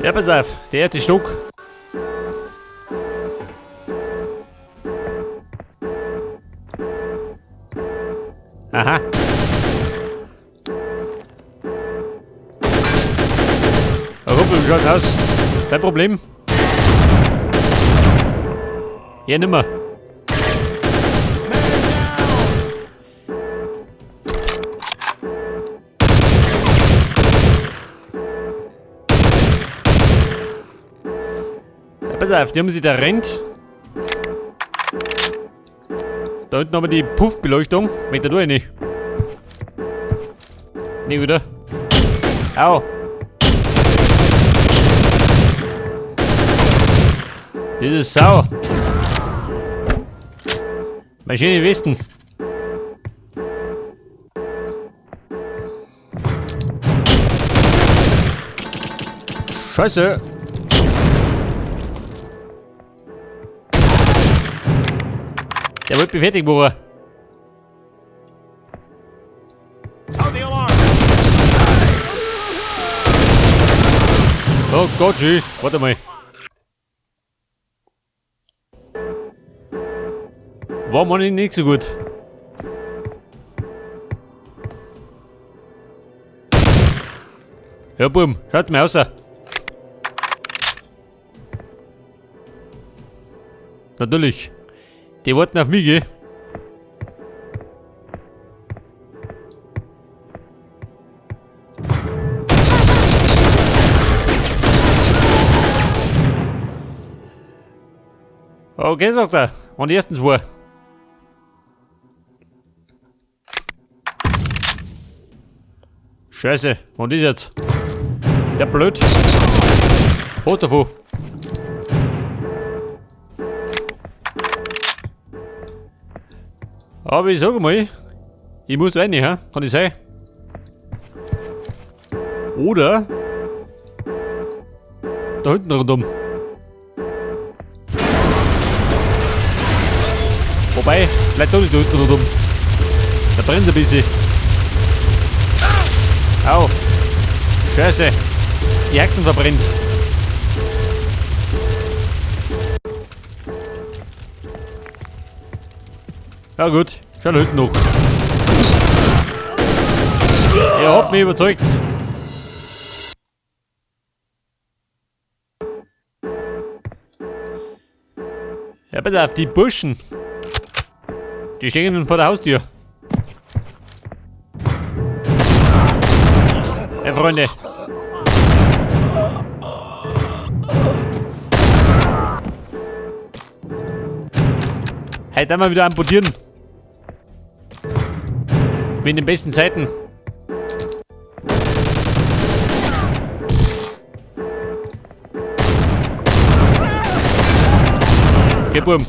Ja, pass auf, der erste Stock. Aha. Ruppel, wie schaut's aus? Kein Problem. Ja, nimmer. Ja, pass auf, die haben sich da rennt. Da hinten haben wir die Puffbeleuchtung. Möchte da rein? Nee, wieder. Au. Diese Sau. Maschine Westen. Scheiße. Der wollte mich fertig machen. Oh Gott, schön. Warte mal. War mir nicht so gut. Ja, Bum, schaut mir aus. Natürlich. Die warten auf mich, gell? Okay, sagt er. Und die ersten zwei. Scheiße, und ist jetzt? Ja, blöd. Hoch davon. Aber ich sag mal, ich muss rein, hä? Kann ich sein? Oder da hinten rundum. Wobei, vielleicht doch nicht da hinten rundum. Da brennt ein bisschen. Au. Scheiße. Die Haxen verbrennt. Ja gut, schau da hinten noch. Ihr habt mich überzeugt. Ja, bitte auf die Burschen. Die stehen nun vor der Haustür. Hey, Freunde. Heute einmal wieder amputieren. Wie in den besten Zeiten. Geh, Bum.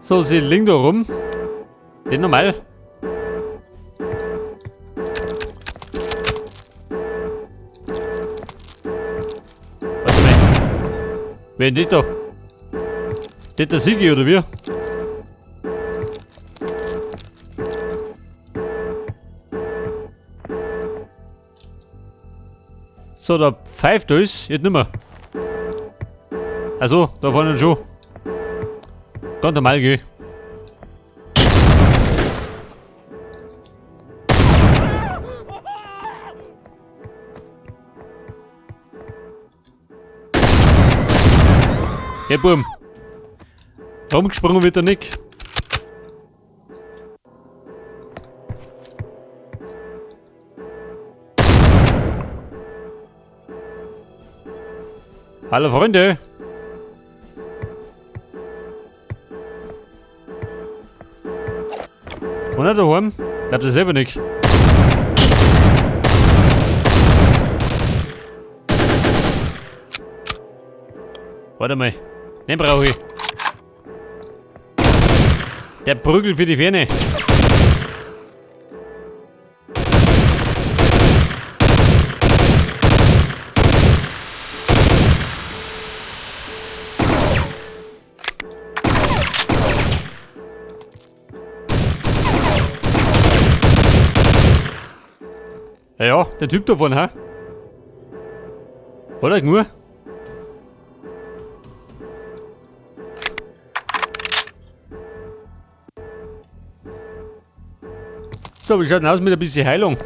So, sie liegen da rum. Den normal. Warte mal. Wer ist das da? Das ist der Sigi, oder wie? So, da pfeift alles. Jetzt nimmer. Also, da vorne schon. Ganz normal, gell? Hey, Bum. Rumgesprungen wird der Nick. Hallo Freunde. Und nicht daheim? Glaubt ihr selber nicht. Warte mal. Den brauche ich. Der Prügel für die Ferne. Ja, ja, der Typ davon, ha? Oder nur? So, wie schaut denn aus mit ein bisschen Heilung?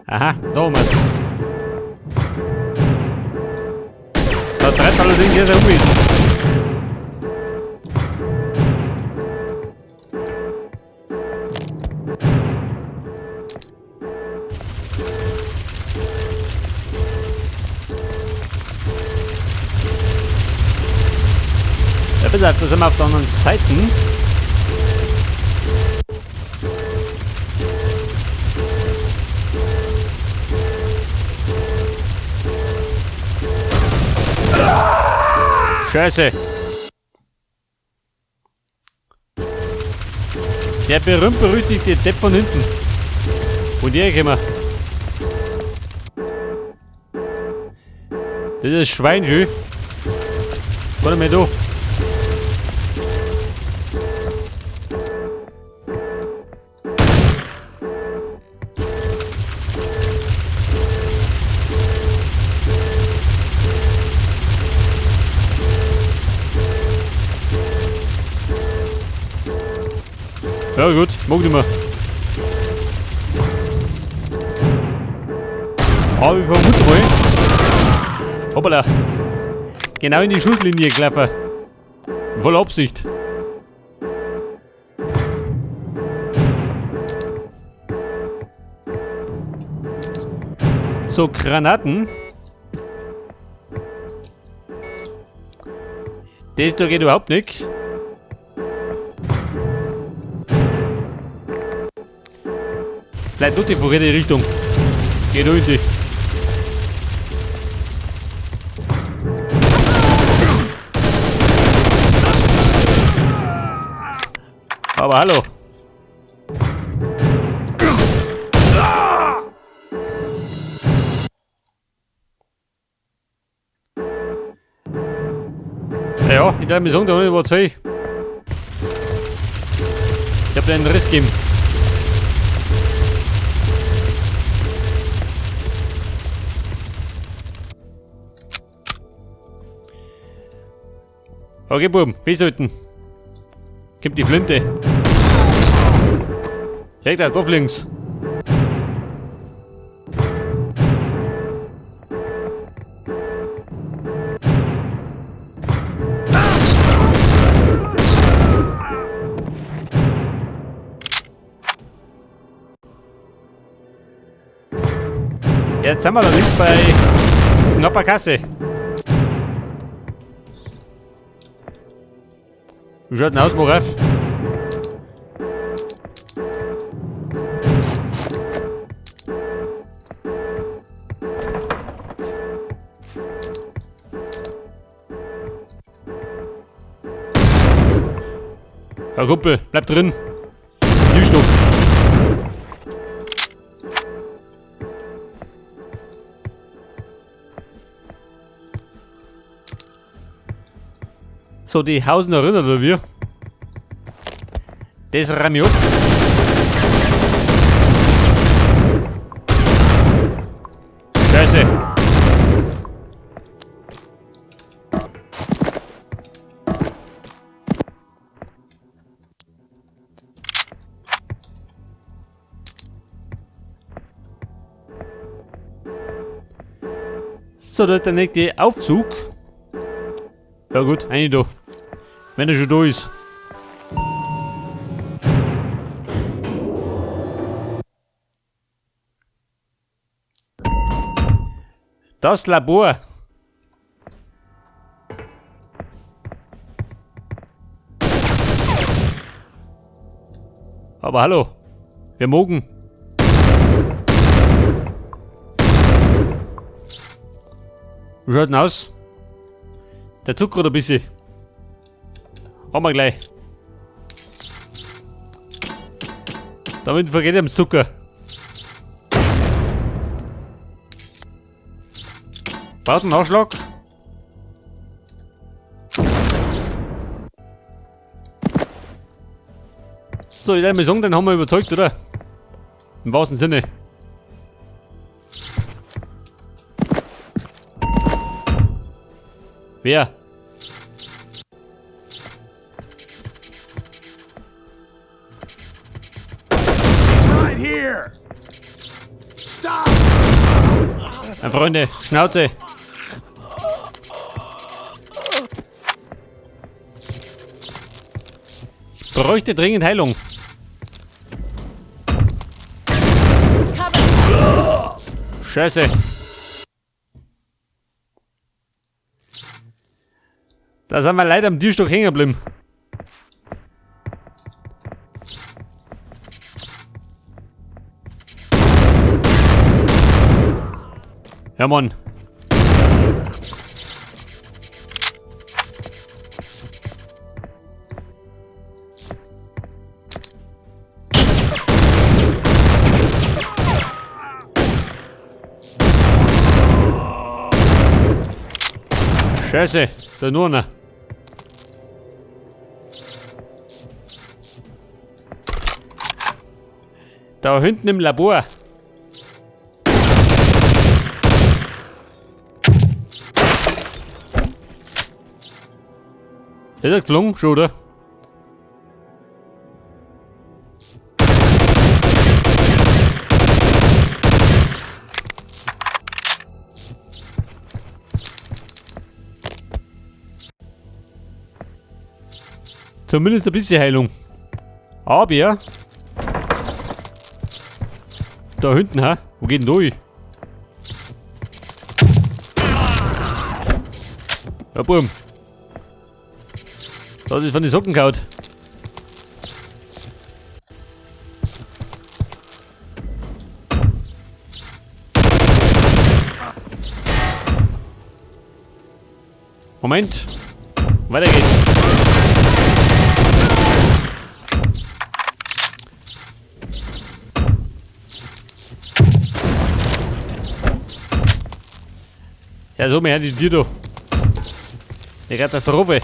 Aha, da haben wir's. Da treibt allerdings sehr, sehr Unwesen. Ja, pass auf, da sind wir auf der anderen Seite. Scheiße. Der berühmt-berüchtigte Depp von hinten. Und der gekommen. Das ist Schwein, schön. Komm mal da. Ja gut, mag nicht mehr. Aber ich vermute mal. Hoppala. Genau in die Schusslinie gelaufen. Voller Absicht. So, Granaten. Das da geht überhaupt nicht. Vielleicht doch die vorherige Richtung. Geht in die. Aber hallo. Ja, ich darf mir sagen, da war zwei. Ich hab dir einen Riss gegeben. Okay, Buben, festhalten. Gib die Flinte. Hey, da, da links. Jetzt sind wir allerdings bei knapper Kasse. Wie schaut denn aus, Moref? Herr Kumpel, bleib drin. Türstock. So, die Hausen erinnern oder wir? Das räum ich ab. Scheiße. So, da ist der nächste Aufzug. Ja gut, rein da. Wenn er schon da ist. Das Labor. Aber hallo, wir mogen. Wie schaut denn aus? Der Zucker ein bisschen. Haben wir gleich. Damit vergeht ihm Zucker. Braucht einen Nachschlag? So, ich werde mal sagen, den haben wir überzeugt, oder? Im wahrsten Sinne. Wer? Right here. Stop. Ja, Freunde, Schnauze. Ich bräuchte dringend Heilung. Scheiße. Da sind wir leider am Türstock hängen geblieben. Ja, Mann. Scheiße, da nur einer. Da hinten im Labor. Ist er geflogen schon, oder? Zumindest ein bisschen Heilung. Aber da hinten, ha? Wo geht denn durch? Ja, Bumm. Das ist von den Socken gehauen. Moment. Weiter geht's. Ja, so, wir haben die Tür da. Die Katastrophe.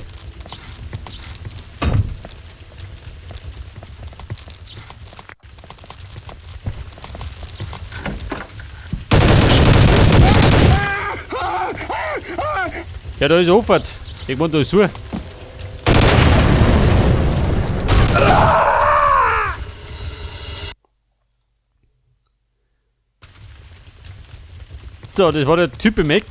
Ja, da ist Auffahrt. Ich meine, da ist zu. So, das war der Typ im Eck.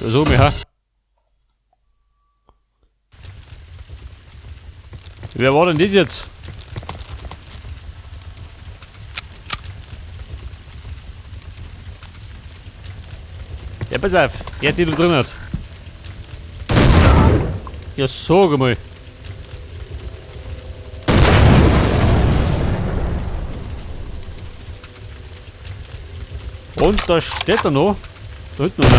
Ja, so, ha. Wer war denn das jetzt? Ja, pass auf, der die da drin hat. Ja, sag mal. Und da steht er noch. Da hinten noch.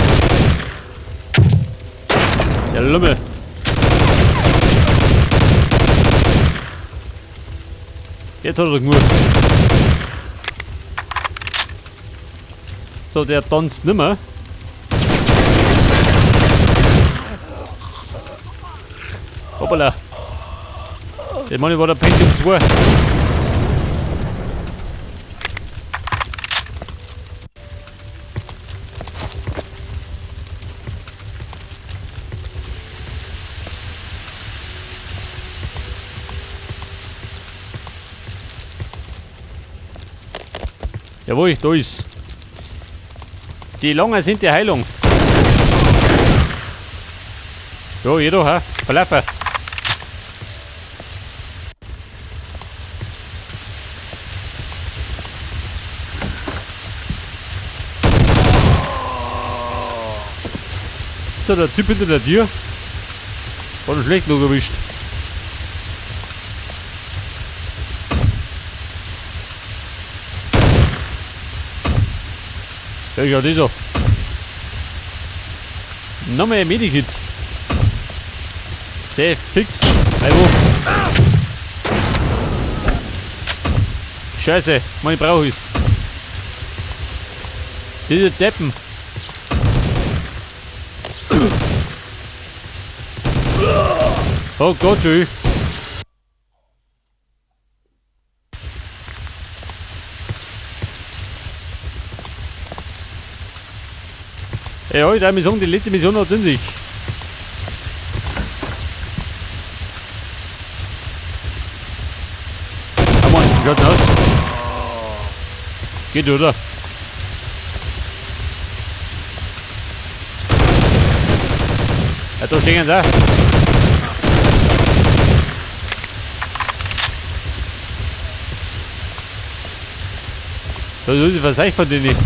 Der Lümmel. Jetzt hat er genug. So, der tanzt nimmer. Hoppala. Der Mann war der Pentium 2. Jawohl, da ist. Die Langen sind die Heilung. Jo, jeder, hä? Verlaufen. So, der Typ hinter der Tür. Hat einen schlechten Look erwischt. Ja, ja, das so. Nochmal ein Medikit. Sehr fix. Einwurf. Scheiße, meine brauche ich's. Diese Deppen. Oh Gott, schön. Ja, ich darf mir sagen, die letzte Mission hat in sich. Come on, wie schaut denn aus? Geht, oder? Ja, da stehen sie auch. Das ist was ich von denen.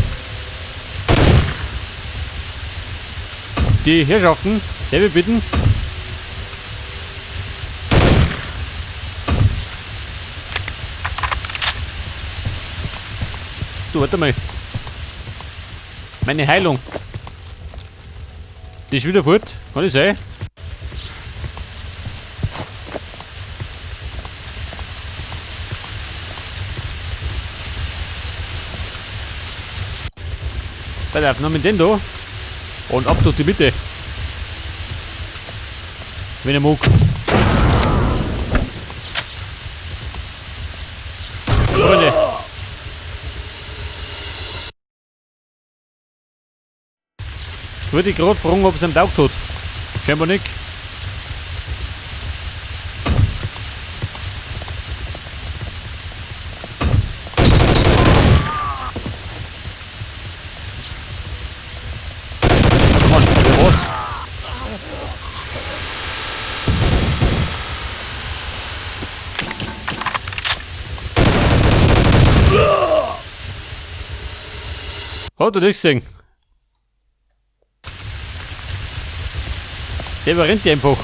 Die Herrschaften, der wir bitten. Du, warte mal. Meine Heilung. Die ist wieder fort. Kann ich sein? Pass auf, noch mit den da. Und ab durch die Mitte. Wenn er mag. Freunde. Ich würde gerade fragen, ob es ihm taugt hat. Scheinbar nicht. Mann, wer was? Hat er das gesehen? Der überrennt die einfach.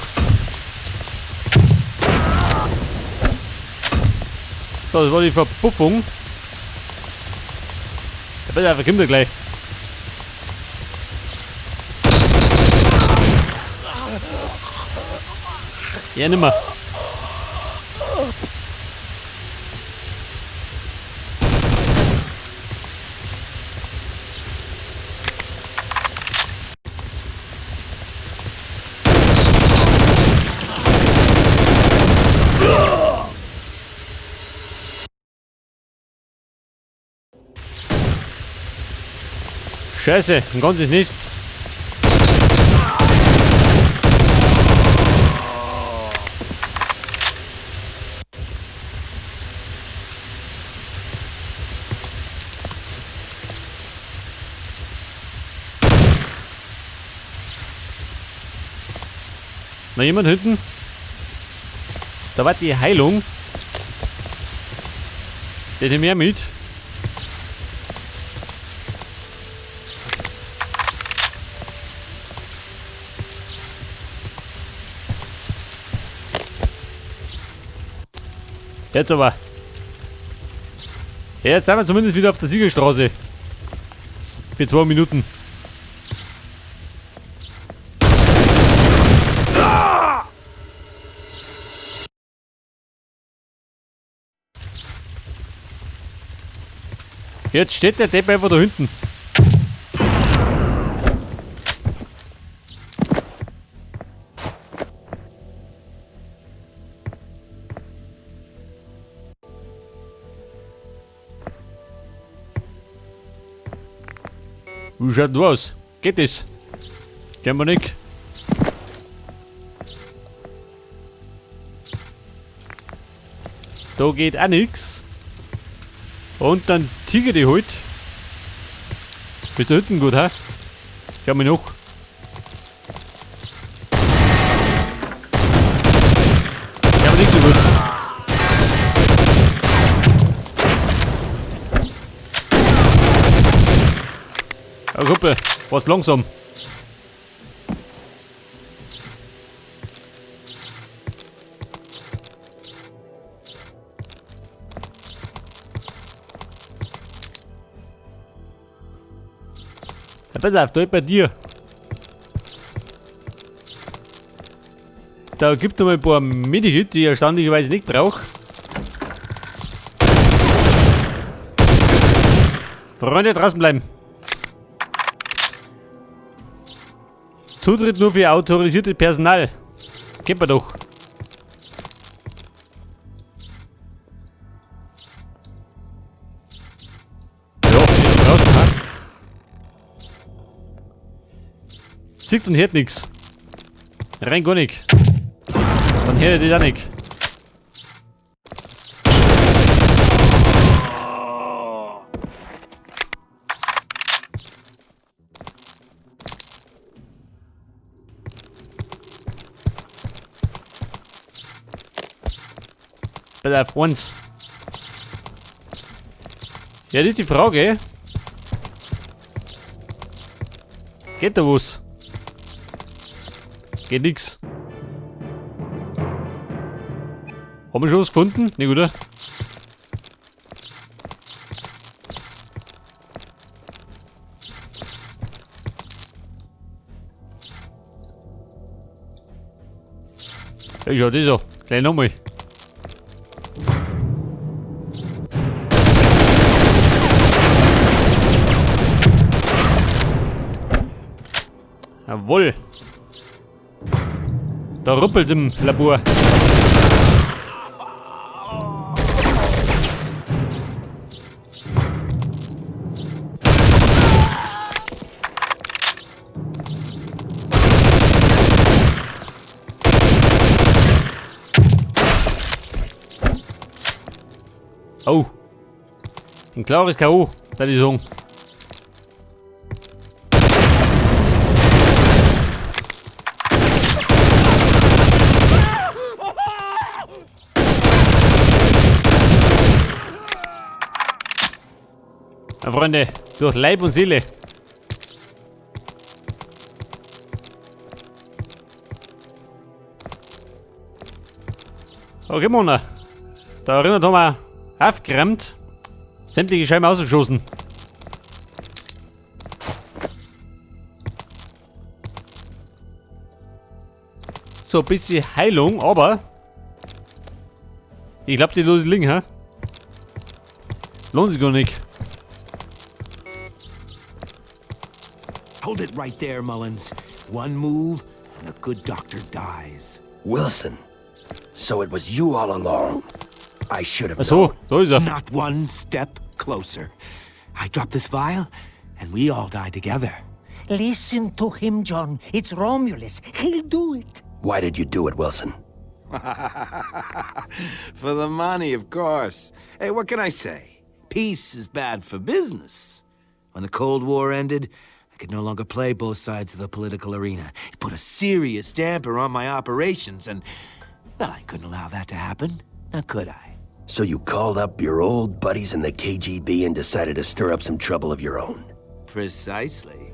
So, das war die Verpuffung. Der Besser einfach kommt er gleich. Ja, nimmer. Scheiße, ein ganzes Nest. Na, jemand hinten? Da war die Heilung. Der nimmt mehr mit. Jetzt aber. Ja, jetzt sind wir zumindest wieder auf der Siegerstraße. Für 2 Minuten. Jetzt steht der Depp einfach da hinten. Wie schaut du aus? Geht das? Scheinbar nicht. Da geht auch nix. Und dann tiger die halt. Bist du hinten gut, hä? Schau mal noch. Ja, aber nicht so gut. Ja, Kumpel, warst langsam. Ja, pass auf, da bei dir. Da gibt es noch mal ein paar Medikits, die ich erstaunlicherweise nicht brauche. Freunde, draußen bleiben. Zutritt nur für autorisiertes Personal. Kennt man doch. Ja, geht raus, ha? Sieht und hört nix. Rein gar nicht. Dann hört er das auch nicht. Bei auf 1. Ja, das ist die Frage. Geht da was? Geht nix. Haben wir schon was gefunden? Nicht, oder? Ja, das ist so. Gleich nochmal. Jawohl. Da ruppelt im Labor. Oh. Ein klares K.O., würde ich sagen. Na, Freunde, durch Leib und Seele. Okay, Mona. Da erinnert haben wir aufgeräumt. Sämtliche Scheiben ausgeschossen. So, ein bisschen Heilung, aber ich glaube, die los liegen, hä? Lohnt sich gar nicht. Hold it right there, Mullins. One move, and the good doctor dies. Wilson. So it was you all along. I should have Ach so, da ist er. Not one step closer. I drop this vial, and we all die together. Listen to him, John. It's Romulus. He'll do it. Why did you do it, Wilson? For the money, of course. Hey, what can I say? Peace is bad for business. When the Cold War ended, I could no longer play both sides of the political arena. It put a serious damper on my operations, and, well, I couldn't allow that to happen. Now, could I? So you called up your old buddies in the KGB and decided to stir up some trouble of your own. Precisely.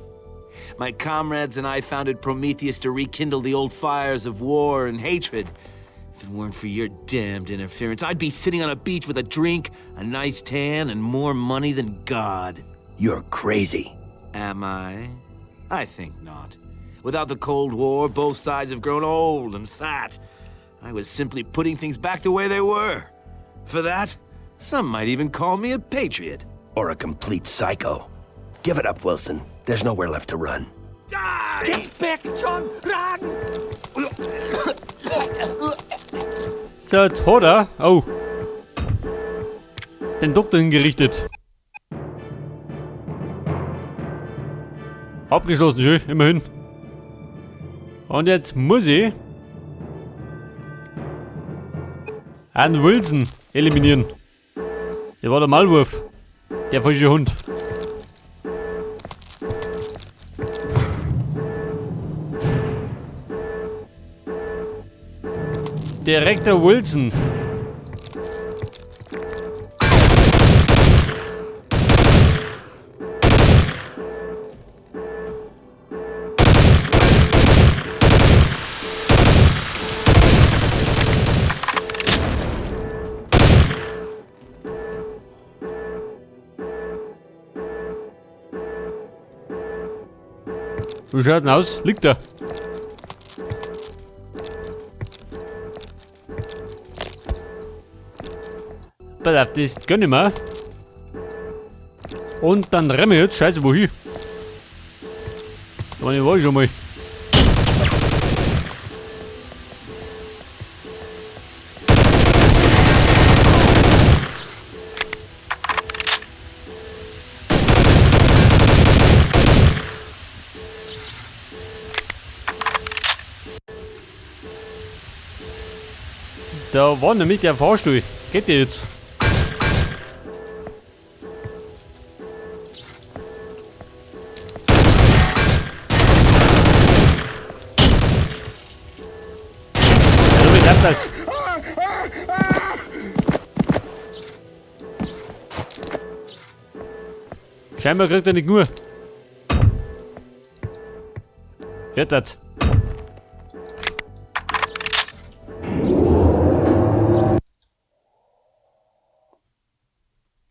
My comrades and I founded Prometheus to rekindle the old fires of war and hatred. If it weren't for your damned interference, I'd be sitting on a beach with a drink, a nice tan, and more money than God. You're crazy. Am I? I think not. Without the Cold War, both sides have grown old and fat. I was simply putting things back the way they were. For that, some might even call me a patriot. Or a complete psycho. Give it up, Wilson. There's nowhere left to run. Die! Get back, John! Run! So, jetzt hat er. Oh. Den Doktor hingerichtet. Abgeschlossen, schön, immerhin. Und jetzt muss ich einen Wilson eliminieren. Der war der Maulwurf. Der falsche Hund. Direktor Wilson. Wie schaut denn aus? Liegt er? Pass auf, das gönn ich mir. Und dann rennen wir jetzt. Scheiße, wohin? Da war ich schon mal. Da war nämlich der Fahrstuhl. Geht der jetzt? Ja, wie klappt das? Scheinbar kriegt er nicht nur. Jetzt.